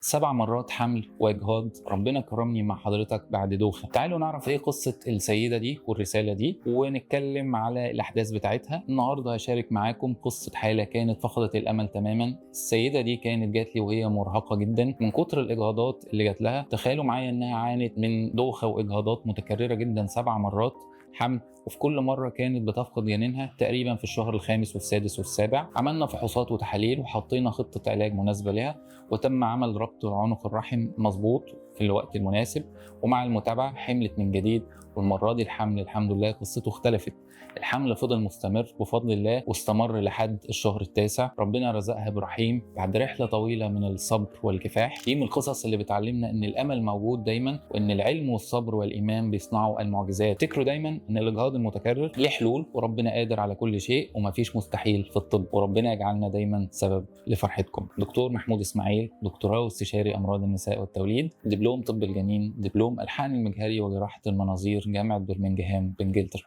7 مرات حمل واجهاض، ربنا كرمني مع حضرتك بعد دوخه. تعالوا نعرف ايه قصة السيدة دي والرسالة دي، ونتكلم على الاحداث بتاعتها. النهارده هشارك معاكم قصة حاله كانت فقدت الامل تماما. السيدة دي كانت جات لي وهي مرهقة جدا من كتر الاجهاضات اللي جات لها. تخيلوا معايا انها عانت من دوخه واجهاضات متكررة جدا 7 مرات حمل، وفي كل مرة كانت بتفقد جنينها تقريبا في الشهر الخامس والسادس والسابع. عملنا فحوصات وتحاليل وحطينا خطة علاج مناسبة لها، وتم عمل ربط عنق الرحم مظبوط في الوقت المناسب، ومع المتابعة حملت من جديد. والمرة دي الحمل الحمد لله قصته اختلفت، الحمل فضل مستمر بفضل الله واستمر لحد الشهر التاسع. ربنا رزقها برحيم بعد رحلة طويلة من الصبر والكفاح. دي من القصص اللي بتعلمنا ان الامل موجود دايما، وان العلم والصبر والايمان بيصنعوا المعجزات. افتكروا دايما ان الاجهاض المتكرر ليه حلول، وربنا قادر على كل شيء، ومفيش مستحيل في الطب، وربنا يجعلنا دايما سبب لفرحتكم. دكتور محمود اسماعيل، دكتوراه واستشاري امراض النساء والتوليد، دبلوم طب الجنين، دبلوم الحقن المجهري وجراحة المناظير، جامعة برمنجهام بانجلترا.